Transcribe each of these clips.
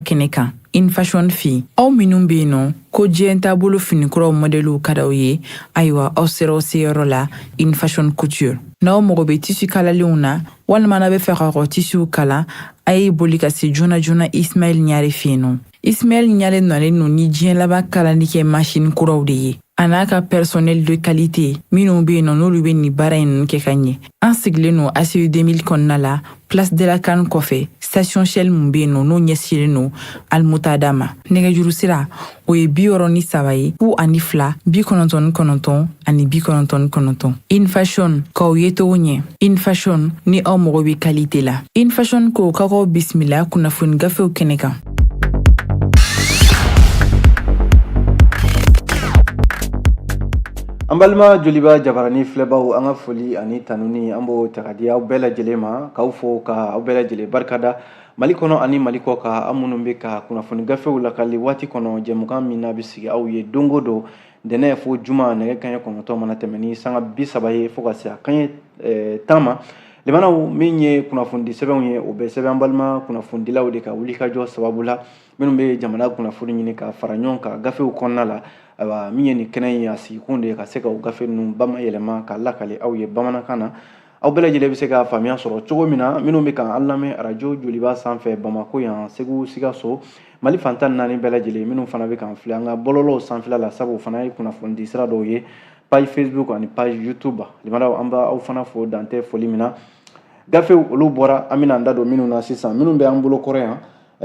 Kɛnɛ kan InFashion fɛ yen. Aw minnu bɛ yen nɔ ko diɲɛ taabolo finikuraw mɔdɛliw ka d'aw ye, ayiwa, aw sera aw seyɔrɔ la, InFashion Couture. N'aw mago bɛ tissu kalalenw na, walima n'aw bɛ fɛ k'aw ka tissuw kala, a ye boli ka se joona joona Ismaɛl Ɲare fɛ yen nɔ. Ismaɛl Ɲare nalen don ni diɲɛ laban kalali kɛ machine kuraw de ye, a n'a ka personnel de qualité minnu bɛ yen nɔ, n'olu bɛ nin baara in ninnu kɛ ka ɲɛ. An sigilen don ACI 2000 kɔnɔna la, Place de la CAN kɔfɛ, station Shell mun bɛ yen nɔ, n'o ɲɛsinnen don Almutada ma. Nɛgɛjuru sira, o ye 63 ye, 02 99 ani 99. InFashion, k'aw ye cogo ɲɛ. InFashion, ni aw mago bɛ qualité la. InFashion ko k'aw bisimila kunnafoni gafew kɛnɛ kan. An balima Joliba jabarani filɛbaw, an ka foli ani tanuni, an b'o ta ka di aw bɛɛ lajɛlen ma, k'aw fo, ka aw bɛɛ lajɛlen barikada Mali kɔnɔ ani Mali kɔ kan, an minnu bɛ ka kunnafoni gafew lakali waati kɔnɔ, jɛmukan min n'a bɛ sigi aw ye don o don, ntɛnɛn fo juma, nɛgɛ kanɲɛ 9 mana tɛmɛ ni sanga 30 ye fo ka se a kanɲɛ 10 ma. Limanaw, min ye kunnafonidi sɛbɛnw ye, o bɛ sɛbɛn an balima kunnafonidilaw de ka wulikajɔ sababu la, minnu bɛ jamana kunnafoni ɲini ka fara ɲɔgɔn kan gafew kɔnɔna la. Ayiwa, min ye nin kɛnɛ in a sigikun de ye ka se ka o gafe ninnu bamayɛlɛma ka lakale aw ye bamanankan na, aw bɛɛ lajɛlen bɛ se ka faamuya sɔrɔ cogo min na. Minnu bɛ k'an lamɛn arajo Joliba sanfɛ, Bamakɔ yan, Segu, Sikaso, Mali fan 14 bɛɛ lajɛlen, minnu fana bɛ k'an filɛ an ka bɔlɔlɔw sanfɛla la, sabu o fana ye kunnafonidi sira dɔw ye, page Facebook ani page YouTube. Limanaw, an b'aw fana fo dan tɛ foli min na. Gafew, olu bɔra, an bɛna an da don minnu na sisan, minnu bɛ an bolo kɔrɔ yan,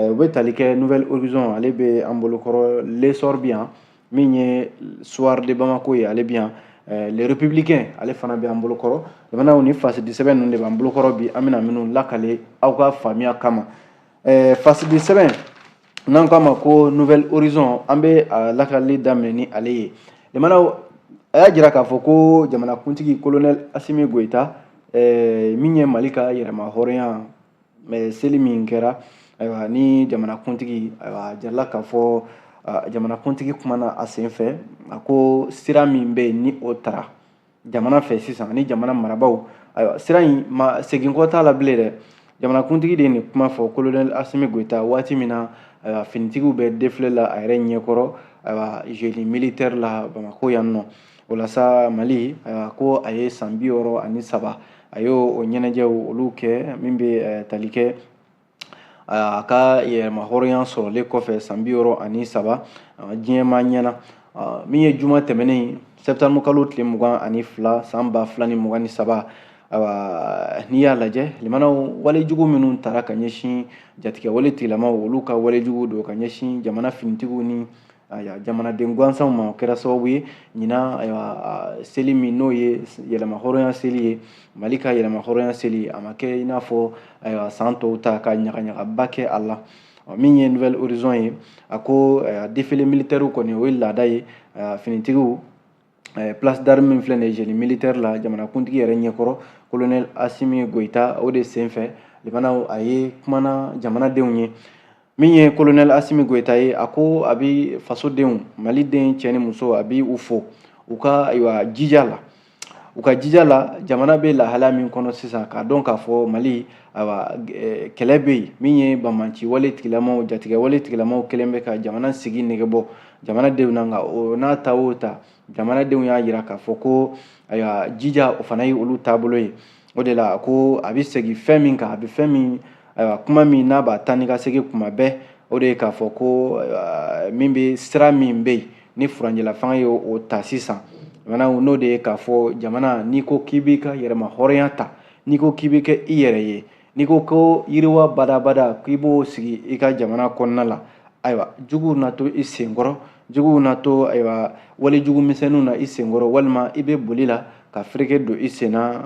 u bɛ tali kɛ Nouvel Horizon, ale bɛ an bolo kɔrɔ, L'Essor bi yan, min ye Soir de Bamako ye, ale bi yan, Le Républicain, ale fana bɛ an bolo kɔrɔ. Limanaw, ni fasidi sɛbɛn ninnu de b'an bolo kɔrɔ bi, an bɛna minnu lakale aw ka faamuya kama. Fasidi sɛbɛn n'an k'a ma ko Nouvel Horizon, an bɛ a lakali daminɛ ni ale ye. Limanaw, a y'a jira k'a fɔ ko jamanakuntigi colonel Assimi Goïta, min ye Mali ka yɛrɛma hɔrɔnya mais seli min kɛra, ayiwa, ni jamanakuntigi, ayiwa, a jirala k'a fɔ jamanakuntigi kumana a sen fɛ. A ko sira min bɛ yen ni o tara jamana fɛ sisan ni jamana marabaaw, ayiwa, sira in ma segin kɔ t'a la bilen dɛ. Jamanakuntigi de ye nin kuma fɔ, colonel Assimi Goïta, waati min na, ayiwa, finitigiw bɛ défilé la a yɛrɛ ɲɛkɔrɔ, ayiwa, génie militaire la Bamakɔ yan nɔ. O la sa, Mali, ayiwa, ko a ye san 63, a y'o ɲɛnajɛw olu kɛ, min bɛ tali kɛ a ka yɛrɛma hɔrɔnya sɔrɔlen kɔfɛ san 63 diɲɛ ma ɲɛna. Min ye juma tɛmɛnen, septembre kalo tile 22, san 2023, ayiwa, n'i y'a lajɛ, limanaw, walejugu minnu tara ka ɲɛsin jatigɛ wale tigilamaw, olu ka walejugu don ka ɲɛsin jamana finitigiw ni, ayiwa, jamanaden gansanw ma, o kɛra sababu ye ɲinan, ayiwa, seli min n'o ye yɛlɛma hɔrɔnya seli ye, Mali ka yɛlɛma hɔrɔnya seli, a ma kɛ i n'a fɔ, ayiwa, san tɔw ta ka ɲagaɲagaba kɛ a la. Min ye Nouvel Horizon ye, a ko défilé militaire kɔni, o ye laada ye. Finitigiw, place d'armes min filɛ nin ye, génie militaire la, jamanakuntigi yɛrɛ ɲɛkɔrɔ, colonel Assimi Goïta, o de senfɛ, limanaw, a ye kumana jamanadenw ye. Min ye colonel Assimi Goïta ye, a ko a bɛ fasodenw, Maliden cɛ ni muso, a bɛ u fo u ka, ayiwa, jija la, u ka jija la jamana bɛ lahalaya min kɔnɔ sisan, k'a dɔn k'a fɔ Mali, ayiwa, kɛlɛ bɛ yen, min ye banbanci wale tigilamaw, jatigɛ wale tigilamaw kɛlen bɛ ka jamana sigi nege bɔ jamanadenw na. Nka o n'a ta o ta, jamanadenw y'a jira k'a fɔ ko, ayiwa, jija, o fana ye olu taabolo ye. O de la, ko a bɛ segin fɛn min kan, a bɛ fɛn min, ayiwa, kuma min n'a b'a taa ni ka segin kuma bɛɛ, o de ye k'a fɔ ko min bɛ sira min bɛ yen ni furancɛla fanga ye o ta sisan, n'o de ye k'a fɔ jamana, n'i ko k'i b'i ka yɛrɛma hɔrɔnya ta, n'i ko k'i bɛ kɛ i yɛrɛ ye, n'i ko ko yiriwa badabada k'i b'o sigi i ka jamana kɔnɔna la, ayiwa, juguw na to i senkɔrɔ, juguw na to, ayiwa, walejugu misɛnninw na i senkɔrɔ, walima i bɛ boli la ka fereke don i sen na,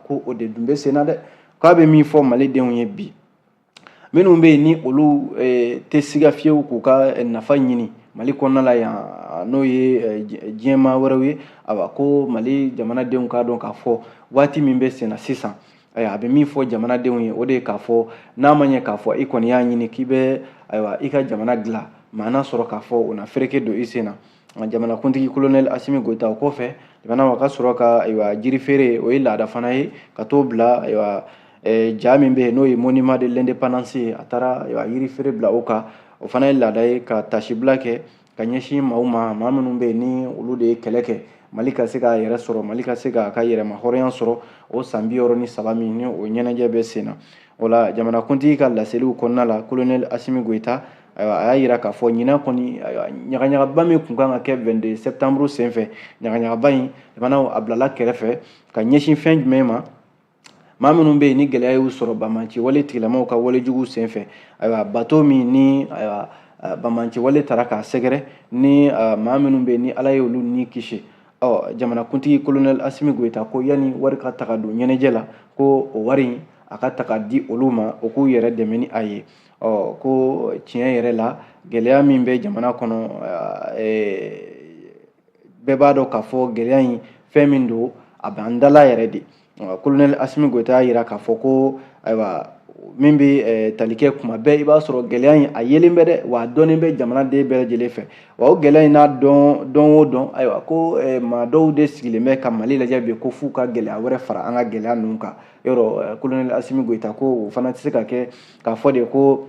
ko o de dun bɛ sen na dɛ. K'a bɛ min fɔ malidenw ye bi, minnu bɛ yen ni olu tɛ siga fiyewu k'u ka nafa ɲini Mali kɔnɔna la yan, n'o ye diɲɛmaa wɛrɛw ye, ayiwa, ko Mali jamanadenw k'a dɔn k'a fɔ waati min bɛ sen na sisan, ayiwa, a bɛ min fɔ jamanadenw ye, o de ye k'a fɔ n'a ma ɲɛ k'a fɔ i kɔni y'a ɲini k'i bɛ, ayiwa, i ka jamana dilan, maa n'a sɔrɔ k'a fɔ o na fereke don i sen na. Jamanakuntigi colonel Assimi Goïta, o kɔfɛ, jamana ka sɔrɔ ka, ayiwa, jiri feere, o ye laada fana ye, ka t'o bila, ayiwa, ja min bɛ yen n'o ye monument de l'indépendance ye, a taara, ayiwa, yiri feere bila o kan. O fana ye laada ye ka tasibila kɛ ka ɲɛsin maaw ma, maa minnu bɛ yen ni olu de ye kɛlɛ kɛ Mali ka se k'a yɛrɛ sɔrɔ, Mali ka se k'a ka yɛrɛma hɔrɔnya sɔrɔ. O san 63 min ni o ɲɛnajɛ bɛ sen na, o la jamanakuntigi ka laseliw kɔnɔna la, colonel Asimi Goyita, ayiwa, a y'a yira k'a fɔ ɲinan kɔni, ayiwa, ɲagaɲagaba min tun kan ka kɛ 22 septembre senfɛ, ɲagaɲagaba in jamanaw a bilala kɛrɛfɛ ka ɲɛsin fɛn jumɛn ma? Maa minnu bɛ yen ni gɛlɛya y'u sɔrɔ banbaanci wale tigilamaw ka walejugu senfɛ, ayiwa, bato min ni, ayiwa, banbaanci wale taara k'a sɛgɛrɛ, ni maa minnu bɛ yen ni Ala ye olu ni kisi, ɔ jamanakuntigi colonel Asimi Goyita ko yanni wari ka taga don ɲɛnajɛ la, ko o wari in a ka taga di olu ma, o k'u yɛrɛ dɛmɛ ni a ye. Ɔ ko tiɲɛ yɛrɛ la, gɛlɛya min bɛ jamana kɔnɔ, bɛɛ b'a dɔn k'a fɔ gɛlɛya in fɛn min don, a b'an dala yɛrɛ de. Colonel Asimi Goyita y'a yira k'a fɔ ko, ayiwa, min bɛ tali kɛ kuma bɛɛ, i b'a sɔrɔ gɛlɛya in a yelen bɛ dɛ, wa a dɔnnen bɛ jamanaden bɛɛ lajɛlen fɛ. Wa o gɛlɛya in n'a dɔn dɔn o dɔn, ayiwa, ko maa dɔw de sigilen bɛ ka Mali lajɛ bi ko f'u ka gɛlɛya wɛrɛ fara an ka gɛlɛya ninnu kan. Yɔrɔ colonel Asimi Goyita ko o fana tɛ se ka kɛ k'a fɔ de ko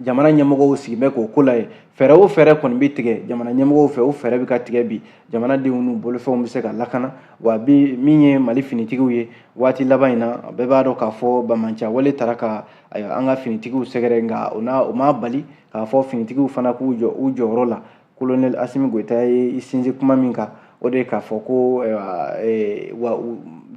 jamana ɲɛmɔgɔw sigi bɛ k'o ko lajɛ. Fɛɛrɛ o fɛɛrɛ kɔni bɛ tigɛ jamana ɲɛmɔgɔw fɛ, o fɛɛrɛ bɛ ka tigɛ bi, jamanadenw n'u bolofɛnw bɛ se ka lakana. Wa bi min ye Mali finitigiw ye, waati laban in na, bɛɛ b'a dɔn k'a fɔ banbaanci wale taara ka, ayiwa, an ka finitigiw sɛgɛrɛ, nka o n'a o m'a bali k'a fɔ finitigiw fana k'u jɔ u jɔyɔrɔ la. Colonel Asimi Goyita ye i sinsin kuma min kan, o de ye k'a fɔ ko, ayiwa, wa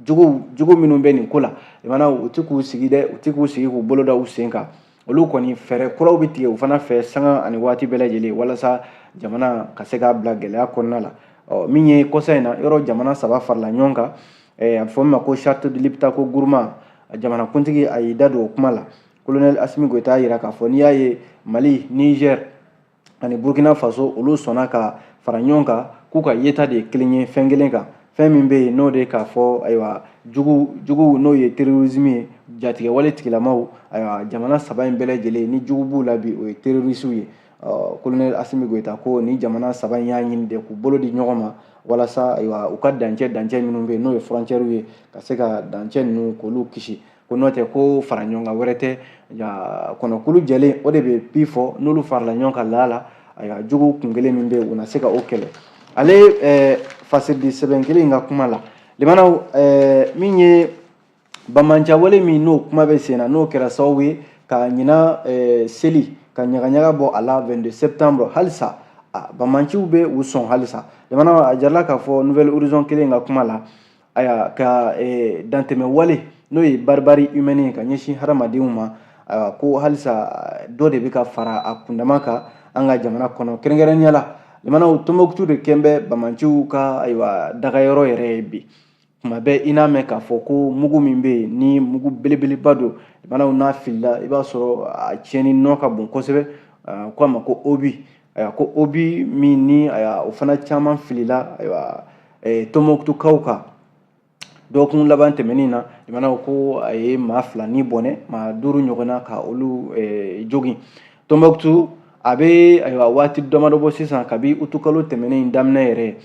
jugu minnu bɛ nin ko la, u tɛ k'u sigi dɛ, u tɛ k'u sigi k'u bolo da u sen kan. Olu kɔni fɛɛrɛ kuraw bɛ tigɛ u fana fɛ sanga ani waati bɛɛ lajɛlen walasa jamana ka se k'a bila gɛlɛya kɔnɔna la. Ɔ min ye kɔsa in na, yɔrɔ jamana saba farala ɲɔgɔn kan, a bɛ fɔ min ma ko charte de Liptako Gourma, jamanakuntigi a y'i da don o kuma la. Colonel Asimi Goyita y'a yira k'a fɔ n'i y'a ye Mali, Niger ani Burkina Faso, olu sɔnna ka fara ɲɔgɔn kan k'u ka yeta de ye kelen ye fɛn kelen kan, fɛn min bɛ yen n'o de k'a fɔ, ayiwa, jugu n'o ye terrorisme ye, jatigɛwale tigilamaw, ayiwa, jamana saba in bɛɛ lajɛlen ni jugu b'u la bi, o ye terroristew ye. Colonel Asimi Goyita ko ni jamana saba in y'a ɲini de k'u bolo di ɲɔgɔn ma walasa, ayiwa, u ka dancɛ minnu bɛ yen n'o ye frontières ye, ka se ka dancɛ ninnu k'olu kisi. Ko n'o tɛ, ko fara ɲɔgɔn kan wɛrɛ tɛ, kɔnɔkulu jɛlen o de bɛ bi fɔ n'olu farala ɲɔgɔn kan la, ayiwa, jugu kun kelen min bɛ yen, u na se ka o kɛlɛ. Ale fasiridi sɛbɛn kelen in ka kuma la, limanaw, min ye banbaanciwale min n'o kuma bɛ sen na, n'o kɛra sababu ye ka ɲinan seli ka ɲagaɲaga bɔ a la 22 septembre, halisa banbaanciw bɛ u sɔn halisa. Limanaw, a jarala k'a fɔ Nouvel Horizon kelen ka kuma la, ayiwa, ka dantɛmɛ wale n'o ye barbarie humaine ye ka ɲɛsin hadamadenw ma, ayiwa, ko halisa dɔ de bɛ ka fara a kundama kan an ka jamana kɔnɔ, kɛrɛnkɛrɛnnenya la, limanaw, Tɔnbɔkutu de kɛn bɛ banbaanciw ka, ayiwa, dagayɔrɔ yɛrɛ ye bi. Tuma bɛɛ i n'a mɛn k'a fɔ ko mugu min bɛ yen ni mugu belebeleba don, limanaw, n'a filila, i b'a sɔrɔ a tiɲɛni nɔ ka bon kosɛbɛ, ko a ma ko obus. Ayiwa, ko obus min ni, ayiwa, o fana caman filila, ayiwa, Tɔnbɔkutukaw kan dɔgɔkun laban tɛmɛnen na, limanaw, ko a ye maa 2 ni bɔnɛ, maa 5 ɲɔgɔnna ka olu jogin. Tɔnbɔkutu a bɛ, ayiwa, waati damadɔ bɔ sisan, kabi utukalo tɛmɛnen in daminɛ yɛrɛ,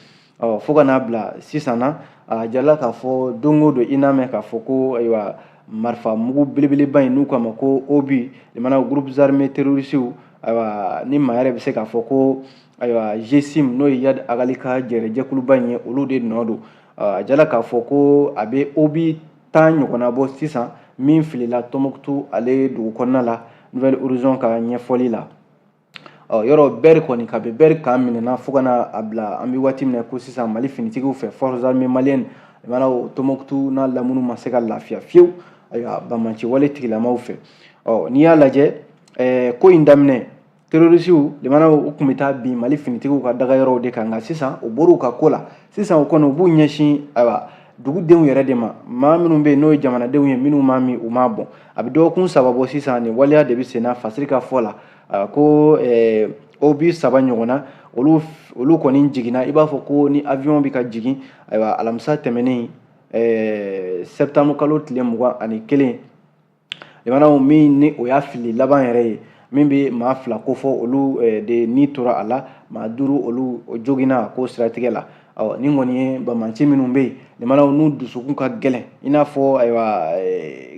ɔ fo ka n'a bila sisan na, a jarala k'a fɔ don o don i n'a mɛn k'a fɔ ko, ayiwa, marifa mugu belebeleba in n'u k'a ma ko obus, limanaw, groupes armés terroristes, ayiwa, ni maa yɛrɛ bɛ se k'a fɔ ko, ayiwa, GSIM n'o ye Iyad Ag Ghali ka jɛrɛjɛkuluba in ye, olu de nɔ don. A jala k'a fɔ ko a bɛ obus 10 ɲɔgɔnna bɔ sisan min filila Tɔnbɔkutu ale dugu kɔnɔna la, Nouvel Horizon ka ɲɛfɔli la. Ɔ yɔrɔ bɛri kɔni, kabi bɛri kan minɛna fo ka na a bila an bɛ waati min na ko sisan, Mali finitigiw fɛ, forces armées maliennes, limanaw, Tɔnbɔkutu n'a lamunu ma se ka lafiya fiyewu, ayiwa, banbaanci wale tigilamaw fɛ. Ɔ n'i y'a lajɛ, ko in daminɛ, terroristew, limanaw, u tun bɛ taa bin Mali finitigiw ka dagayɔrɔw de kan, nka sisan u bɔr'u ka ko la. Sisan o kɔni, u b'u ɲɛsin, ayiwa, dugudenw yɛrɛ de ma, maa minnu bɛ yen n'o ye jamanadenw ye, minnu m'a min u m'a bɔn. A bɛ dɔgɔkun 3 bɔ sisan, nin waleya de bɛ sen na. Fasiri ka fɔ la, ko obus 3 ɲɔgɔnna, olu kɔni jiginna i b'a fɔ ko ni avion bɛ ka jigin, ayiwa, alamisa tɛmɛnen, septembre kalo tile 21, limanaw, min ni o y'a fili laban yɛrɛ ye, min bɛ maa 2 kofɔ, olu de ni tora a la, maa 5 olu joginna ko siratigɛ la. Ɔ nin kɔni ye banbaanci minnu bɛ yen, limanaw, n'u dusukun ka gɛlɛn i n'a fɔ, ayiwa,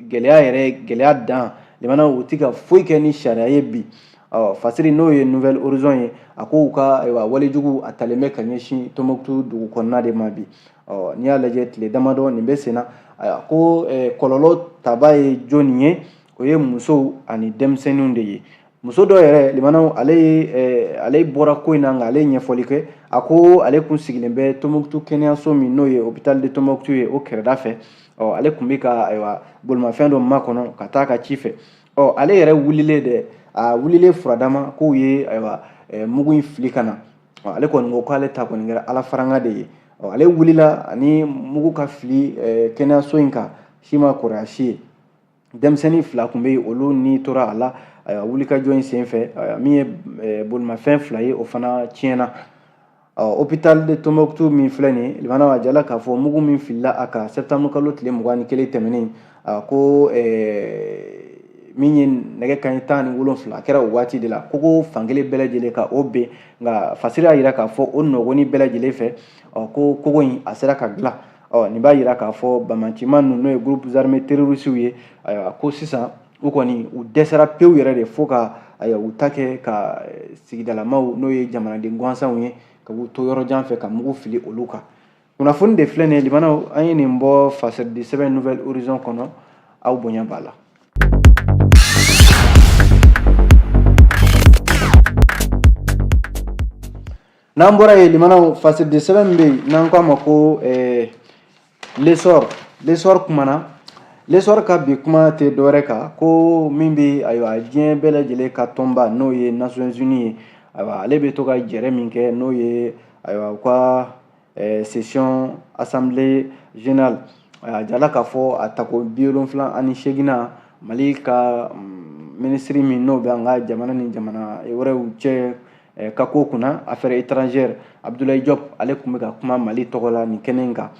gɛlɛya yɛrɛ, gɛlɛya dan, limanaw, u tɛ ka foyi kɛ ni sariya ye bi. Ɔ fasiri n'o ye Nouvel Horizon ye, a ko u ka ayiwa walejugu a talen bɛ ka ɲɛsin Tɔnbɔkutu dugu kɔnɔna de ma bi. Ɔ n'i y'a lajɛ tile damadɔ nin bɛ sen na, ayiwa ko kɔlɔlɔ taba ye jɔnni ye? O ye musow ani denmisɛnninw de ye. Muso dɔ yɛrɛ limanaw, ale ye ale bɔra ko in na, nka ale ye ɲɛfɔli kɛ. A ko ale kun sigilen bɛ Tɔnbɔkutu kɛnɛyaso min n'o ye hôpital de Tɔnbɔkutu ye, o kɛrɛda fɛ. Ɔ ale kun bɛ ka ayiwa bolimafɛn dɔ makɔnɔ ka taa ka ci fɛ. Ɔ ale yɛrɛ wulilen dɛ, a wulilen furadama k'u ye ayiwa mugu in fili ka na. Ɔ ale kɔni ko k'ale ta kɔni kɛra ala faranga de ye. Ɔ ale wulila ani mugu ka fili kɛnɛyaso in kan, si ma kɔrɔya si ye. Denmisɛnnin 2 tun bɛ yen, olu ni tora a la ayiwa wulikajɔ in senfɛ. Min ye bolimafɛn 2 ye, o fana tiɲɛna. Ɔ hôpital de Tombouctou min filɛ nin ye, limanaw, a jala k'a fɔ mugu min filila a kan septembre kalo tile 21 tɛmɛnen, ko min ye nɛgɛ kanɲɛ 17, a kɛra o waati de la, kogo fankelen bɛɛ lajɛlen ka o ben. Nka fasiri y'a jira k'a fɔ o nɔgɔni bɛɛ lajɛlen fɛ, ɔ ko kogo in a sera ka dilan. Ɔ nin b'a jira k'a fɔ banbaancima ninnu, n'o ye groupes armés terroristes ye, ayiwa ko sisan u kɔni u dɛsɛra pewu yɛrɛ de, fo ka ayiwa u ta kɛ ka sigidalamaw, n'o ye jamanaden gansanw ye, ka u to yɔrɔ jan fɛ ka mugu fili olu kan. Kunnafoni de filɛ nin ye limanaw, an ye nin bɔ fasiridi sɛbɛn Nouvel Horizon kɔnɔ. Aw bonya b'a la. N'an bɔra yen limanaw, fasiridi sɛbɛn min bɛ yen n'an k'a ma ko L'essor, L'essor kumana. L'essor ka bi kuma tɛ dɔwɛrɛ kan ko min bɛ ayiwa diɲɛ bɛɛ lajɛlen ka tɔnba, n'o ye Nations Unies ye. Ayiwa ale bɛ to ka jɛrɛ min kɛ, n'o ye ayiwa u ka session assemblée générale, a jala k'a fɔ a tako 78nan, Mali ka minisiri min n'o bɛ an ka jamana ni jamana wɛrɛw cɛ ka ko kunna, affaires étrangères, Abdoulaye Diop, ale tun bɛ ka kuma Mali tɔgɔ la nin kɛnɛ in kan.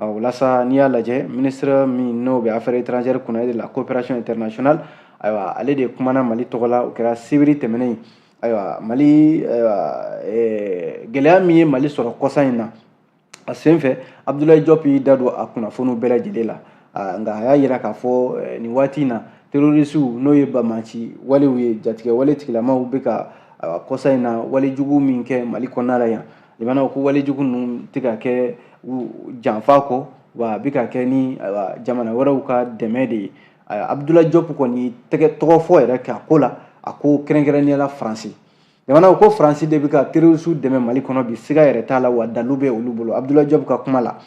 O la sa, n'i y'a lajɛ, ministre min n'o bɛ affaires étrangères kunna et de la coopération internationale, ayiwa ale de kumana Mali tɔgɔ la. O kɛra sibiri tɛmɛnen. Ayiwa Mali, ayiwa gɛlɛya min ye Mali sɔrɔ kɔsa in na, a senfɛ Abdoulaye Diop y'i da don a kunnafoniw bɛɛ lajɛlen la. Nka a y'a jira k'a fɔ nin waati in na, terroristew, n'o ye banbaanci walew ye, jatigɛ wale tigilamaw, bɛ ka kɔsa in na walejugu min kɛ Mali kɔnɔna la yan limanaw, ko walejugu ninnu tɛ ka kɛ janfa kɔ, wa a bɛ ka kɛ ni jamana wɛrɛw ka dɛmɛ de ye. Abdoulaye Diop kɔni tɛgɛ tɔgɔ fɔ yɛrɛ kɛ a ko la. A ko kɛrɛnkɛrɛnnenya la Faransi jamana, ko Faransi de bɛ ka terroristew dɛmɛ Mali kɔnɔ bi, siga yɛrɛ t'a la, wa dalu bɛ olu bolo. Abdoulaye Diop ka kuma la,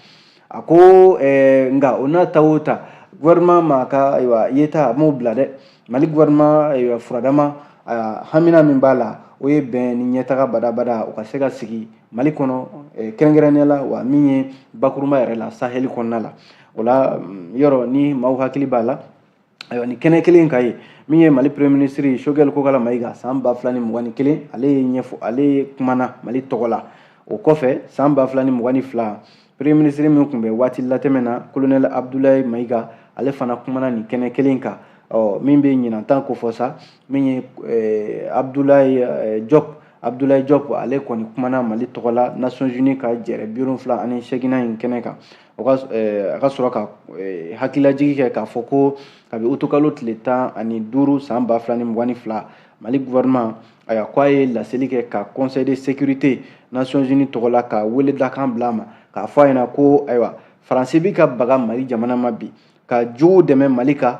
a ko nka o n'a ta o ta, gouvernement ma ka ayiwa yeta a m'o bila dɛ. Mali gouvernement ayiwa furadama hamina min b'a la, o ye bɛn ni ɲɛtaga badabada o ka se ka sigi Mali kɔnɔ, kɛrɛnkɛrɛnnenya la wa min ye bakurunba yɛrɛ la, Sahel kɔnɔna la. O la yɔrɔ ni maaw hakili b'a la, ayiwa nin kɛnɛ kelen ka ye min ye Mali premier ministre Choguel Kokalla Maïga, san 2021, ale ye ɲɛfɔ, ale ye kumana Mali tɔgɔ la. O kɔfɛ, san 2022, premier ministre min tun bɛ waati latɛmɛ na, colonel Abdoulaye Maïga, ale fana kumana nin kɛnɛ kelen kan. Ɔ min bɛ ɲinan tan ko fɔ sa, min ye Abdoulaye Diop, Abdoulaye Diop, ale kɔni kumana Mali tɔgɔ la Nations Unies ka jɛrɛ 78nan in kɛnɛ kan. O ka a ka sɔrɔ ka hakililajigi kɛ k'a fɔ ko kabi utukalo tile 15 san 2022, Mali gouvernement ayiwa k'a ye laseli kɛ ka Conseil de sécurité Nations Unies tɔgɔ la, ka wele dakan bila a ma, k'a fɔ a ɲɛna ko ayiwa Faransi bɛ ka baga Mali jamana ma bi, ka jugu dɛmɛ Mali kan.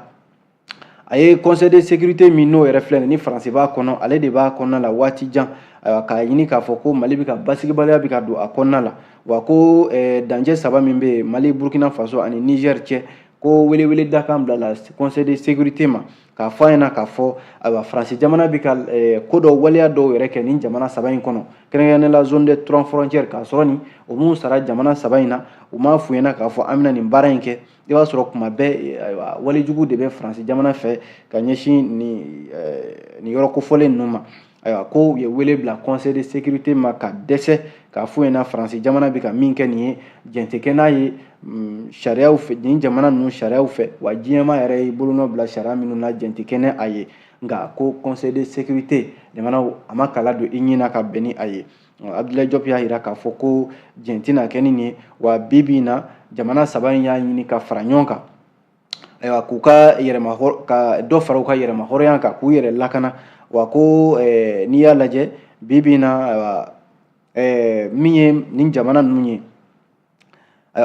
A ye Conseil de sécurité min n'o yɛrɛ filɛ nin ni Faransi b'a kɔnɔ, ale de b'a kɔnɔna la waati jan, ayiwa k'a ɲini k'a fɔ ko Mali bɛ ka basigibaliya bɛ ka don a kɔnɔna la, wa ko dancɛ 3 min bɛ yen, Mali, Burkina Faso ani Niger cɛ, ko welewele dakan bila la Conseil de sécurité ma, k'a fɔ a ɲɛna k'a fɔ ayiwa Faransi jamana bɛ ka ko dɔ waleya dɔw yɛrɛ kɛ nin jamana 3 in kɔnɔ, kɛrɛnkɛrɛnnenya la zone des trois frontières, k'a sɔrɔ nin o mun sara jamana 3 in na, u m'a f'u ɲɛna k'a fɔ an bɛna nin baara in kɛ. I b'a sɔrɔ kuma bɛɛ ayiwa walejugu de bɛ Faransi jamana fɛ ka ɲɛsin nin yɔrɔ kofɔlen ninnu ma. Ayiwa ko u ye wele bila Conseil de sécurité ma ka dɛsɛ k'a f'u ɲɛna Faransi jamana bɛ ka min kɛ nin ye, jɛn tɛ kɛ n'a ye sariyaw fɛ, nin jamana ninnu sariyaw fɛ, wa diɲɛmaa yɛrɛ ye bolonɔ bila sariya minnu na, jɛn tɛ kɛ n'a ye. Nka ko Conseil de sécurité jamanaw a ma kala don i ɲin na ka bɛn ni a ye. Abdoulaye Diop y'a jira k'a fɔ ko jɛn tɛna kɛ ni nin ye, wa bi bi in na jamana 3 in y'a ɲini ka fara ɲɔgɔn kan, ayiwa k'u ka yɛrɛma ka dɔ fara u ka yɛrɛmahɔrɔnya kan, k'u yɛrɛ lakana. Wa ko n'i y'a lajɛ bi bi in na, ayiwa, min ye nin jamana ninnu ye,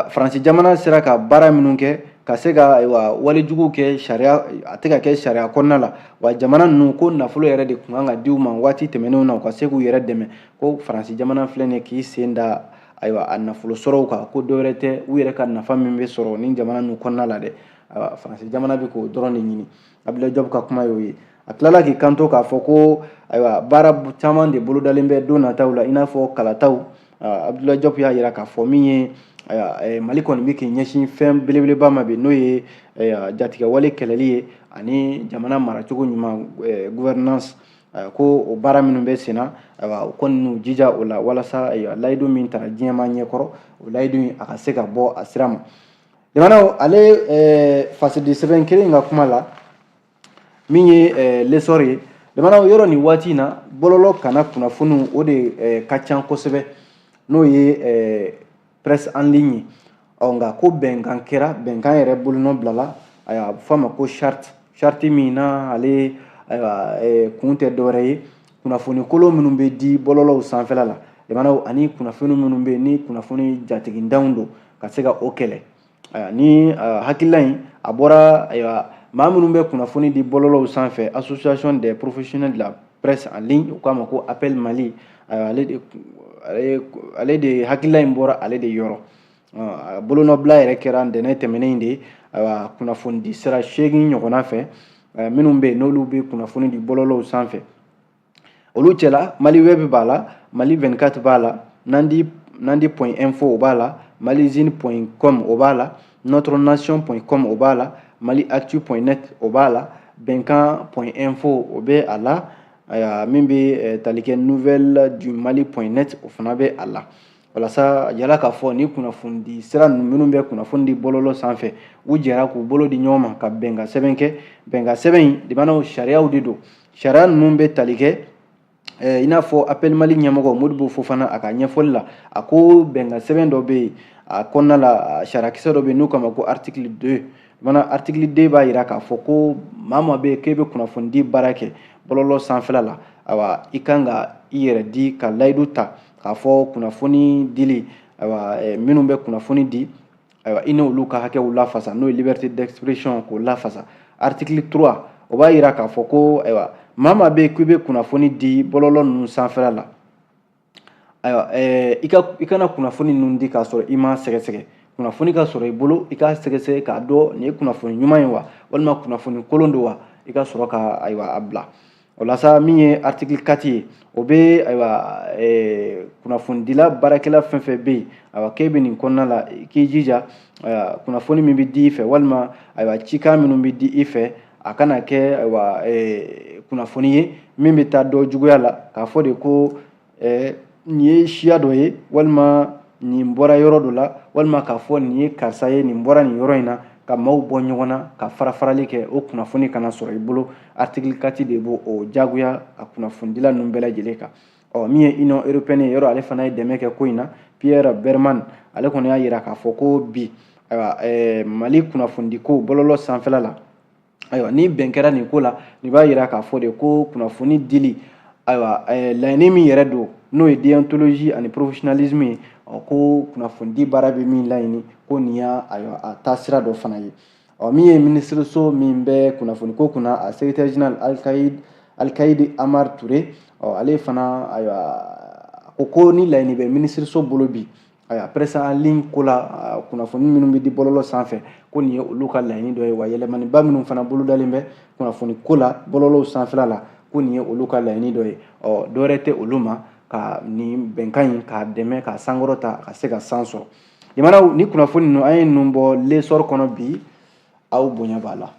Faransi jamana sera ka baara minnu kɛ ka se ka, ayiwa, walejugu kɛ sariya, a tɛ ka kɛ sariya kɔnɔna la. Wa jamana ninnu ko nafolo yɛrɛ de tun kan ka di u ma waati tɛmɛnenw na, u ka se k'u yɛrɛ dɛmɛ. Ko Faransi jamana filɛ nin ye k'i sen da, ayiwa, a nafolo sɔrɔw kan, ko dɔwɛrɛ tɛ, u yɛrɛ ka nafa min bɛ sɔrɔ nin jamana ninnu kɔnɔna la dɛ, ayiwa, Faransi jamana bɛ k'o dɔrɔn de ɲini. Abdoulaye Diop ka kuma y'o ye. A tilala k'i kanto k'a fɔ ko, ayiwa, baara caman de bolodalen bɛ don nataw la, i n'a fɔ kalataw. Abdoulaye Diop y'a jira k'a fɔ min ye, ayiwa, Mali kɔni bɛ k'i ɲɛsin fɛn belebeleba ma bi, n'o ye jatigɛwale kɛlɛli ye ani jamana maracogo ɲuman, gouvernance. Ko o baara minnu bɛ sen na, ayiwa, u kɔni n'u jija o la walasa, ayiwa, layidu min tara diɲɛmaa ɲɛkɔrɔ, o layidu in a ka se ka bɔ a sira ma. Jamanaw ale fasidi sɛbɛn kelen ka kuma la, min ye L'Essor ye, jamanaw yɔrɔ nin waati in na, bɔlɔlɔ kana kunnafoniw o de ka ca kosɛbɛ, n'o ye presse en ligne ye. Ɔ nka ko bɛnkan kɛra, bɛnkan yɛrɛ bolonɔ bilala, ayiwa, a bɛ fɔ a ma ko charte. Charte min na ale, ayiwa, kun tɛ dɔwɛrɛ ye, kunnafoni kolon minnu bɛ di bɔlɔlɔw sanfɛla la, jamanaw, ani kunnafoni minnu bɛ yen ni kunnafoni jatigindanw don, ka se ka o kɛlɛ. Ayiwa, ni hakilila in a bɔra, ayiwa, maa minnu bɛ kunnafoni di bɔlɔlɔw sanfɛ, Association des professionnels de la presse en ligne, u k'a ma ko APPEL Mali, ayiwa, ale de hakilila in bɔra ale de yɔrɔ. A bolonɔbila yɛrɛ kɛra ntɛnɛn tɛmɛnen in de ye, ayiwa, kunnafoni di sira 8 ɲɔgɔnna fɛ, minnu bɛ yen n'olu bɛ kunnafoni di bɔlɔlɔw sanfɛ. Olu cɛla, Mali Web b'a la, Mali 24 b'a la, Nandi.info o b'a la, Malizine.com o b'a la, Notre Nation.com o b'a la, Mali Actu.net o b'a la, Bɛnkan.info o bɛ a la, ayiwa, min bɛ tali kɛ Nouvelle du Mali.net, o fana bɛ a la. Walasa yala k'a fɔ ni kunnafoni di sira ninnu minnu bɛ kunnafoni di bɔlɔlɔ sanfɛ, u jɛra k'u bolo di ɲɔgɔn ma ka bɛnkan sɛbɛn kɛ. Bɛnkan sɛbɛn in, limanaw, sariyaw de don. Sariya ninnu bɛ tali kɛ, i n'a fɔ APPEL Mali ɲɛmɔgɔ Modibo Fofana a ka ɲɛfɔli la, a ko bɛnkan sɛbɛn dɔ bɛ yen, a kɔnɔna la sariyakisɛ dɔ bɛ yen n'u k'a ma ko article 2. Mana article 2 b'a jira k'a fɔ ko maa maa bɛ yen k'e bɛ kunnafoni di baara kɛ bɔlɔlɔ sanfɛla la, ayiwa, i kan ka i yɛrɛ di ka layidu ta k'a fɔ kunnafoni dili, ayiwa, minnu bɛ kunnafoni di, ayiwa, i n'olu ka hakɛw lafasa, n'o ye liberté d'expression, k'o lafasa. Article 3, o b'a jira k'a fɔ ko, ayiwa, maa maa bɛ yen k'i bɛ kunnafoni di bɔlɔlɔ ninnu sanfɛla la, ayiwa, i kana kunnafoni ninnu di k'a sɔrɔ i m'a sɛgɛsɛgɛ. Kunnafoni ka sɔrɔ i bolo, i k'a sɛgɛsɛgɛ k'a dɔn nin ye kunnafoni ɲuman ye wa, walima kunnafoni kolon don wa, i ka sɔrɔ ka, ayiwa, a bila o la sa. Min ye article 4 ye, o bɛ, ayiwa, kunnafonidila baarakɛla fɛn fɛn bɛ yen, ayiwa, k'e bɛ nin kɔnɔna la, k'i jija, ayiwa, kunnafoni min bɛ di i fɛ, walima, ayiwa, cikan minnu bɛ di i fɛ, a kana kɛ, ayiwa, kunnafoni ye min bɛ taa dɔ juguya la, k'a fɔ de ko nin ye siya dɔ ye, walima nin bɔra yɔrɔ dɔ la, walima k'a fɔ nin ye karisa ye, nin bɔra nin yɔrɔ in na, ka maaw bɔ ɲɔgɔn na, ka fara farali kɛ. O kunnafoni kana sɔrɔ i bolo. Article 4 de b'o o jagoya a kunnafonidila ninnu bɛɛ lajɛlen kan. Ɔ min ye Union européenne ye, yɔrɔ ale fana ye dɛmɛ kɛ ko in na. Pierre Berman, ale kɔni y'a jira k'a fɔ ko bi, ayiwa, Mali kunnafonidiko bɔlɔlɔ sanfɛla la, ayiwa, ni bɛn kɛra nin ko la, nin b'a jira k'a fɔ de ko kunnafoni dili, ayiwa, laɲini min yɛrɛ don, n'o ye déontologie ani professionnalisme ye, ɔ ko kunnafonidi baara bɛ min laɲini, ko nin y'a, ayiwa, a taasira dɔ fana ye. Ɔ min ye minisiriso min bɛ kunnafoni ko kunna, a secrétaire général Alkaïdi Amar Touré, ɔ ale fana, ayiwa, a ko ni laɲini bɛ minisiriso bolo bi, ayiwa, presse en ligne ko la, kunnafoni minnu bɛ di bɔlɔlɔ sanfɛ, ko nin ye olu ka laɲini dɔ ye. Wa yɛlɛmaniba minnu fana bolodalen bɛ kunnafoni ko la bɔlɔlɔw sanfɛla la, ko nin ye olu ka laɲini dɔ ye. Ɔ dɔwɛrɛ tɛ olu ma ka nin bɛnkan in k'a dɛmɛ k'a sankɔrɔta ka se ka san sɔrɔ. Jamanaw, ni kunnafoni ninnu, an ye ninnu bɔ L'Essor kɔnɔ bi, aw bonya b'a la.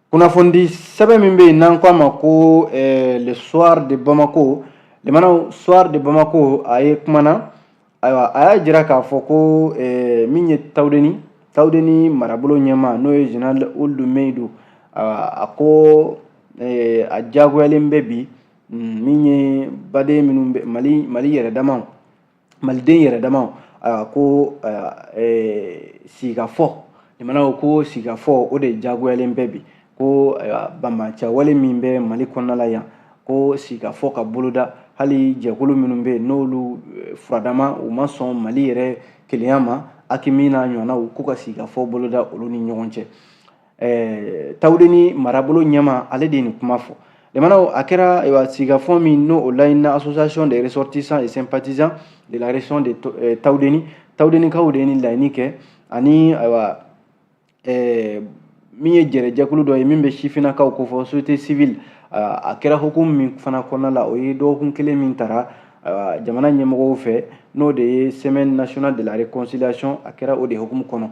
Kunnafonidi sɛbɛn min bɛ yen n'an ko a ma ko Le Soir de Bamako, limanaw, Soir de Bamako a ye kumana, ayiwa, a y'a jira k'a fɔ ko min ye Tawudeni marabolo ɲɛmaa, n'o ye général Ould Meidou, a ko a diyagoyalen bɛ bi, min ye baden minnu bɛ Mali, Mali yɛrɛ damaw, maliden yɛrɛ damaw, Ayiwa, ko sigikafɔ, limanaw, ko sigikafɔ o de diyagoyalen bɛ bi, ko ayiwa, banbaanciya min bɛ Mali kɔnɔna la yan, ko sigikafɔ ka boloda. Hali jɛkulu minnu bɛ yen, n'olu furadama u ma sɔn Mali yɛrɛ kelenya ma, AQMI n'a ɲɔgɔnnaw, k'u ka sigikafɔ boloda olu ni ɲɔgɔn cɛ. Tawudeni marabolo ɲɛma, ale de ye nin kuma fɔ. Limanaw, a kɛra ayiwa sigikafɔ min n'o o laɲinina Association des ressortissants et sympathisants de la région de Tawudeni, Tawudenikaw de ye nin laɲini kɛ, ani ayiwa min ye jɛrɛjɛkulu dɔ ye min bɛ sifinnakaw kofɔ, société civile. A kɛra hukumu min fana kɔnɔna la, o ye dɔgɔkun kelen min tara jamana ɲɛmɔgɔw fɛ, n'o de ye Semaine nationale de la réconciliation, a kɛra o de hukumu kɔnɔ.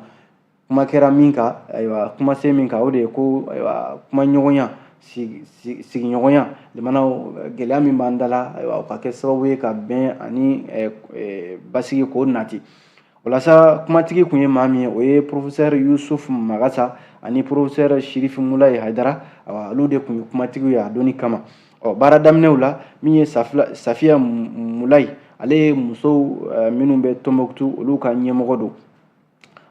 Kuma kɛra min kan, ayiwa, kumasen min kan, o de ye ko ayiwa kumaɲɔgɔnya, sigiɲɔgɔnya. Limanaw, gɛlɛya min b'an da la, ayiwa, o ka kɛ sababu ye ka bɛn ani basigi k'o nati. Walasa kumatigi kun ye maa min ye, o ye professeur Yusuf Magasa ani professeur Sherifu Mulayi Hayidara. Ayiwa, olu de kun ye kumatigiw ye a donni kama. Ɔ, baara daminɛw la, min ye Safiya Mulayi, ale ye musow minnu bɛ Tɔnbɔkutu, olu ka ɲɛmɔgɔ don,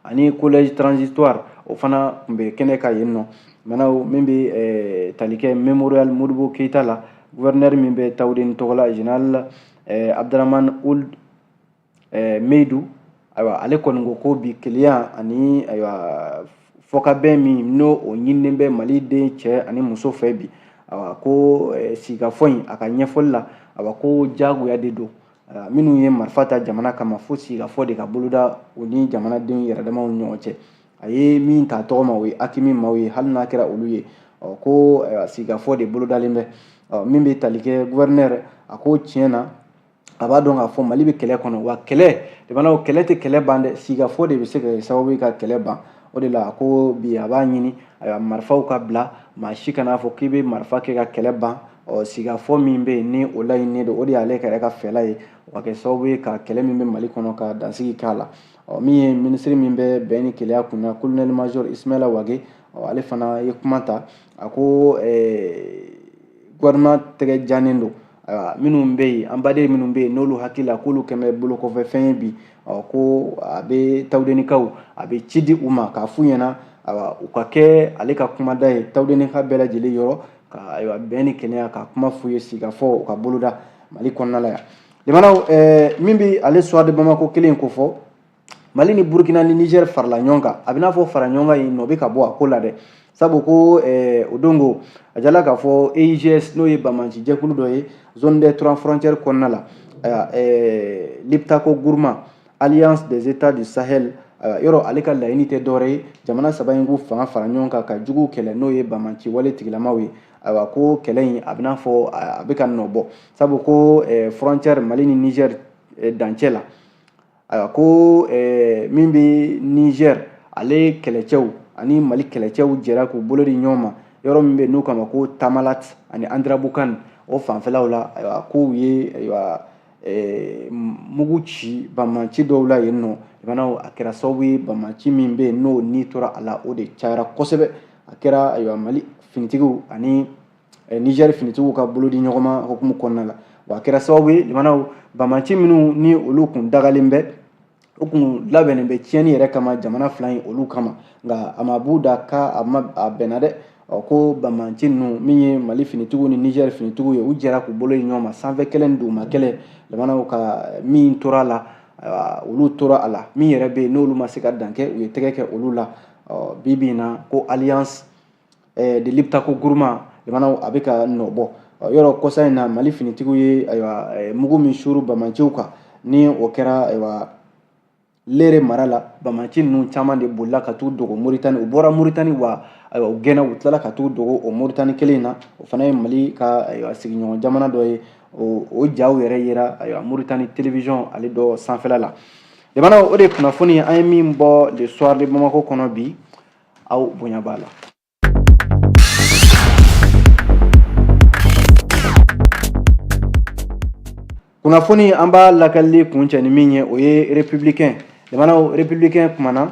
ani collège transitoire, o fana tun bɛ kɛnɛ kan yen nɔ. Manaw, min bɛ tali kɛ mémorial Modibo Keyita la, gouverneur min bɛ Tawudeni tɔgɔ la, général Abdramane Ould Meidu, ayiwa, ale kɔni ko ko bi kelenya ani ayiwa fɔkabɛn min n'o o ɲininen bɛ Mali den cɛ ani muso fɛ bi, ayiwa, ko sigikafɔ in, a ka ɲɛfɔli la, ayiwa, ko diyagoya de don. Minnu ye marifa ta jamana kama, fo sigikafɔ de ka boloda u ni jamanadenw yɛrɛdamaw ni ɲɔgɔn cɛ. A ye min ta tɔgɔ ma, o ye AQMI maaw ye, hali n'a kɛra olu ye, ɔ, ko sigikafɔ de bolodalen bɛ. Ɔ, min bɛ tali kɛ gouverneur, a ko tiɲɛ na, a b'a dɔn k'a fɔ Mali bɛ kɛlɛ kɔnɔ, wa kɛlɛ, jamanaw, kɛlɛ tɛ kɛlɛ ban dɛ, sigikafɔ de bɛ se ka kɛ sababu ye ka kɛlɛ ban. O de la, a ko bi a b'a ɲini, ayiwa, marifaw ka bila, maa si kan'a fɔ k'i bɛ marifa kɛ ka kɛlɛ ban. Ɔ, sigikafɔ min bɛ yen ni o laɲininen don, o de y'ale yɛrɛ ka fɛla ye, o ka kɛ sababu ye ka kɛlɛ min bɛ Mali kɔnɔ ka dansigi k'a la. Ɔ, min ye minisiri min bɛ bɛn ni kelenya kunna, colonel major Ismaila Wage, ɔ, ale fana ye kuma ta. A ko gouvernement tɛgɛ jannen don. Ayiwa, minnu bɛ yen, an baden minnu bɛ yen, n'olu hakili la k'olu kɛn bɛ bolokɔfɛ fɛn ye bi, ɔ, ko a bɛ Tawudenikaw, a bɛ ci di u ma k'a f'u ɲɛna, ayiwa, u ka kɛ ale ka kumada ye Tawudenika bɛɛ lajɛlen yɔrɔ, ka ayiwa bɛn ni kelenya ka kuma f'u ye, sigikafɔ u ka boloda Mali kɔnɔna la yan. Limanaw, min bɛ ale Soir de Bamako kelen ko fɔ, Mali ni Burukina ni Niger farala ɲɔgɔn kan. A bɛ n'a fɔ fara ɲɔgɔn kan in nɔ bɛ ka bɔ a ko la dɛ, sabu ko o don ko a jala k'a fɔ EIGS, n'o ye banbaanci jɛkulu dɔ ye zone des trois frontières kɔnɔna la, Liptako Gourma, Alliance des États du Sahel, yɔrɔ ale ka laɲini tɛ dɔwɛrɛ ye, jamana saba in k'u fanga fara ɲɔgɔn kan ka juguw kɛlɛ, n'o ye banbaanci wale tigilamaw ye. Ayiwa, ko kɛlɛ in, a bɛ n'a fɔ a bɛ ka nɔ bɔ, sabu ko frontière Mali ni Niger dancɛ la, ayiwa, ko min bɛ Niger, ale kɛlɛcɛw ani Mali kɛlɛcɛw jɛra k'u bolo di ɲɔgɔn ma yɔrɔ min bɛ n'u kama ko Tamalat ani Andirabukan, o fanfɛlaw la. Ayiwa, k'u ye ayiwa mugu ci banbaanci dɔw la yen nɔ. Limanaw, a kɛra sababu ye banbaanci min bɛ yen n'o ni tora a la, o de cayara kosɛbɛ. A kɛra ayiwa Mali finitigiw ani Niger finitigiw ka bolo di ɲɔgɔn ma hukumu kɔnɔna la. Wa a kɛra sababu ye, limanaw, banbaanci minnu ni olu kun dagalen bɛ, o kun labɛnnen bɛ tiɲɛni yɛrɛ kama jamana fila in olu kama, nka a ma b'u da k'a a ma a bɛnna dɛ. Ɔ, ko banbaanci ninnu, min ye Mali finitigiw ni Niger finitigiw ye, u jɛra k'u bolo di ɲɔgɔn ma sanfɛ kɛlɛ ni duguma kɛlɛ. Limanaw, ka min tora a la, olu tora a la, min yɛrɛ bɛ yen n'olu ma se ka dan kɛ, u ye tɛgɛ kɛ olu la. Ɔ, bi bi in na, ko Alliance de Liptako Gourma, limanaw, a bɛ ka nɔ bɔ yɔrɔ. Kɔsa in na, Mali finitigiw ye ayiwa mugu min suuru banbaanciw kan, ni o kɛra ayiwa Lere mara la, banbaanci ninnu caman de bolila ka t'u dogo Moritani. U bɔra Moritani, wa ayiwa u gɛnna, u tilala ka t'u dogo o Moritani kelen in na. O fana ye Mali ka ayiwa sigiɲɔgɔn jamana dɔ ye. O jaw yɛrɛ yera ayiwa Moritani télévision ale dɔ sanfɛla la. Jamana, o de ye kunnafoni an ye min bɔ Le Soir de Bamako kɔnɔ bi. Aw bonya b'a la. Kunnafoni an b'a lakalili kuncɛ ni min ye, o ye Républicain. Jamanaw, Républicain kumana,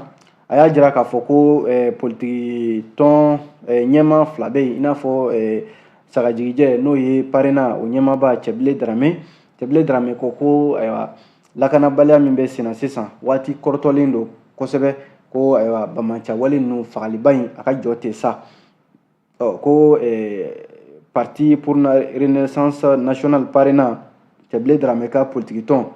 a y'a jira k'a fɔ ko politiki tɔn ɲɛmaa fila bɛ yen, i n'a fɔ sagajigijɛ, n'o ye PARENA, o ɲɛmaaba Cɛbilen Darame. Cɛbilen Darame ko ko ayiwa Lakanabaliya min bɛ senna sisan, waati kɔrɔtɔlen don kosɛbɛ, ko ayiwa, banbaanciwale ninnu fagaliba in, a ka jɔ tɛ sa. Ɔ ko Parti pour la Renaissance Nationale, PARENA, Cɛbilen Daramɛ ka politiki tɔn,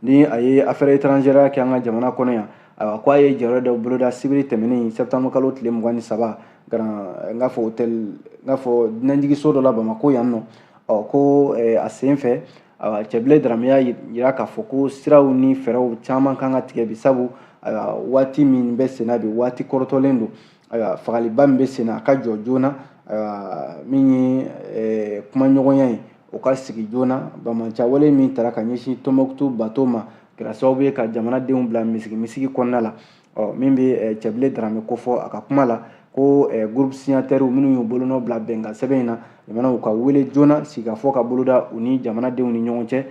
ni a ye affaire étrangère kɛ an ka jamana kɔnɔ yan, ayiwa, ko a ye jɔyɔrɔ dɔ boloda sibiri tɛmɛnen, septembre kalo tile 23, grand, n k'a fɔ hôtel, n k'a fɔ dunanjiginso dɔ la Bamako yan nɔ. Ɔ ko a sen fɛ, ayiwa, Cɛbilen Daramɛ y'a yira k'a fɔ ko siraw ni fɛɛrɛw caman kan ka tigɛ bi, sabu ayiwa, waati min bɛ senna bi, waati kɔrɔtɔlen don. Ayiwa, fagaliba min bɛ senna, a ka jɔ joona. Ayiwa, min ye kumaɲɔgɔnya ye, o ka sigi joona. Banbaanciwale min tara ka ɲɛsin Tɔnbɔkutu bateau ma, kɛra sababu ye ka jamanadenw bila misigi misigi kɔnɔna la. Ɔ min bɛ Cɛbilen Daramɛ kofɔ a ka kuma la, ko groupe signataire minnu y'u bolonɔ bila bɛnkan sɛbɛn in na, jamanaw ka wele joona, sigikafɔ ka boloda u ni jamanadenw ni ɲɔgɔn cɛ.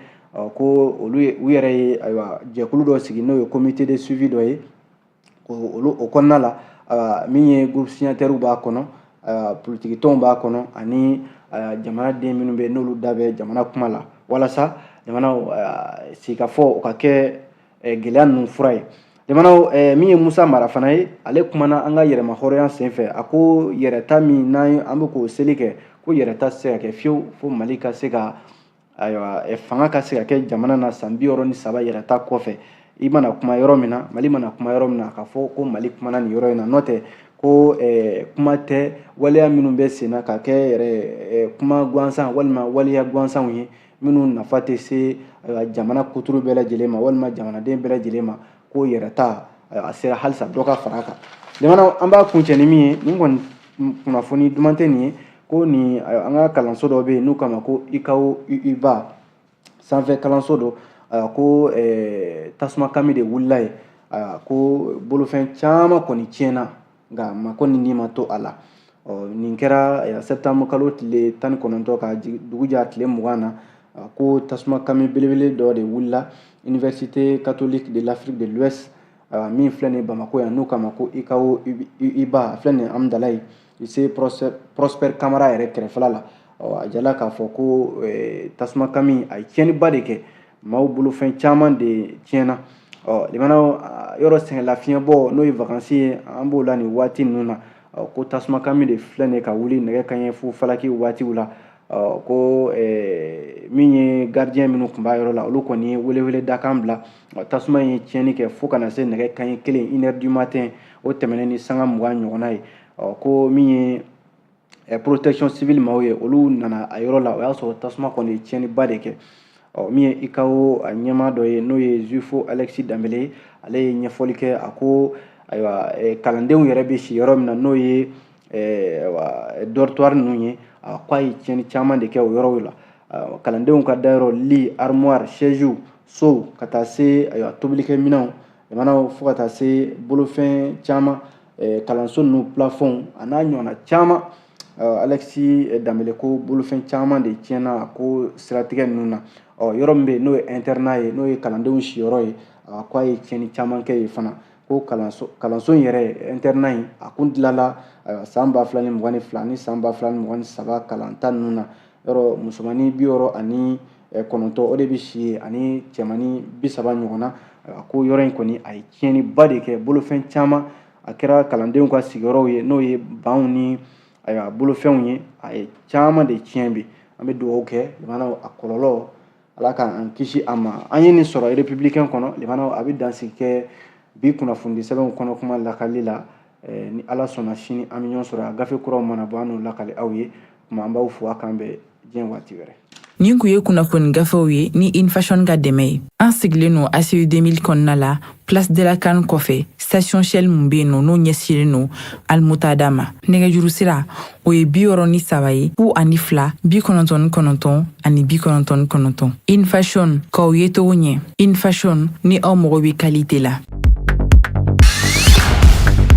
Ko olu u yɛrɛ ye, ayiwa, jɛkulu dɔ sigi, n'o ye comité de suivi dɔ ye. Olu o kɔnɔna la, min ye groupe signataire b'a kɔnɔ, politiki tɔnw b'a kɔnɔ, ani jamanaden minnu bɛ, n'olu da bɛ jamana kuma la, walasa jamanaw sigikafɔ o ka kɛ gɛlɛya ninnu fura ye. Jamanaw, min ye Musa Mara fana ye, ale kumana an ka yɛrɛma hɔrɔnya senfɛ. A ko yɛrɛta min n'an an bɛ k'o seli kɛ, ko yɛrɛta tɛ se ka kɛ fiyewu fo Mali ka se ka, ayiwa, fanga ka se ka kɛ jamana na san 63 yɛrɛta kɔfɛ. I mana kuma yɔrɔ min na, Mali mana kuma yɔrɔ min na, k'a fɔ ko Mali kumana nin yɔrɔ in na, n'o tɛ ko kuma tɛ. Waleya minnu bɛ sen na ka kɛ yɛrɛ kuma gansan walima waleya gansanw ye, minnu nafa tɛ se jamana kuturu bɛɛ lajɛlen ma walima jamanaden bɛɛ lajɛlen ma, ko yɛrɛta a sera halisa dɔ ka fara a kan. Jamana, an b'a kuncɛ ni min ye, nin kɔni kunnafoni duman tɛ nin ye, ko nin an ka kalanso dɔ bɛ yen n'u k'a ma ko UCAO UIBA, sanfɛ kalanso dɔ, ko tasuma kami de wulila ye, ko bolofɛn caman kɔni tiɲɛna, nka ma kɔni ni ma to a la. Ɔ nin kɛra septembre kalo tile 19 ka dugu jɛ tile 20 na, ko tasuma kami belebele dɔ de wulila Université catholique de l'Afrique de l'Ouest min filɛ nin ye Bamako yan, n'u k'a ma ko UCAO UIBA, filɛ nin ye Amudalayi, lycée Prosper Kamara yɛrɛ kɛrɛfɛla la. Ɔ a jala k'a fɔ ko tasuma kami a ye tiɲɛniba de kɛ, maaw bolofɛn caman de tiɲɛna. Ɔ limanaw, yɔrɔ sɛgɛnlafiɲɛbɔ, n'o ye vacances ye, an b'o la nin waati ninnu na, ko tasuma kami de filɛ nin ye ka wuli nɛgɛ kanɲɛ fu falaki waatiw la. Ko min ye gardien minnu tun b'a yɔrɔ la, olu kɔni ye welewele dakan bila. Tasuma in ye tiɲɛni kɛ fo ka na se nɛgɛ kanɲɛ 1, 1h du matin, o tɛmɛnen ni sanga 20 ɲɔgɔnna ye. Ko min ye protection civile maaw ye, olu nana a yɔrɔ la, o y'a sɔrɔ tasuma kɔni ye tiɲɛniba de kɛ. Ɔ min ye UCAO a ɲɛmaa dɔ ye, n'o ye Zuifo Alexis Danbele ye, ale ye ɲɛfɔli kɛ. A ko ayiwa, kalandenw yɛrɛ bɛ si yɔrɔ min na, n'o ye dortoir ninnu ye, a ko a ye tiɲɛni caman de kɛ o yɔrɔw la. Kalandenw ka dayɔrɔ, lit, armoire, chaise, sow, ka taa se, ayiwa, tobilikɛminɛnw, jamanaw, fo ka taa se bolofɛn caman, kalanso ninnu plafond a n'a ɲɔgɔnna caman. Alexis Danbele ko bolofɛn caman de tiɲɛna a ko siratigɛ ninnu na. Ɔ yɔrɔ min bɛ yen, n'o ye internat ye, n'o ye kalandenw siyɔrɔ ye, a ko a ye tiɲɛni caman kɛ yen fana. Ko kalanso in yɛrɛ, internat in, a kun dilanla san 2022 ni san 2023 kalanta ninnu na. Yɔrɔ musomanin 69, o de bɛ si yen, ani cɛmanin 30 ɲɔgɔnna. A ko yɔrɔ in kɔni, a ye tiɲɛniba de kɛ, bolofɛn caman, a kɛra kalandenw ka sigiyɔrɔw ye, n'o ye banw ni, ayiwa, bolofɛnw ye, a ye caman de tiɲɛ bi. An bɛ dugawu kɛ limanaw, a kɔlɔlɔ, Ala k'an kisi a ma. An ye nin sɔrɔ Républicain kɔnɔ. Limanaw, a bɛ dansigi kɛ bi kunnafoni sɛbɛnw kɔnɔ kuma lakali la. Ni Ala sɔnna, sini an bɛ ɲɔgɔn sɔrɔ, a gafe kuraw mana bɔ, an n'o lakali aw ye. Kuma, an b'aw fo, a k'an bɛn diɲɛ waati wɛrɛ. Nin kun ye kunnafoni gafew ye ni Infashion ka dɛmɛ ye. An sigilen no ACU 2000 kɔnɔna la, Place de la Canne kɔfɛ, station Shell mun be yen nɔ, n'o ɲɛsinnen no Almutada ma. Nɛgɛjuru sira, o ye 63 ye, 02 99 ani 99. Infashion, k'aw ye togo ɲɛ. Infashion, ni aw mago bɛ qualité la.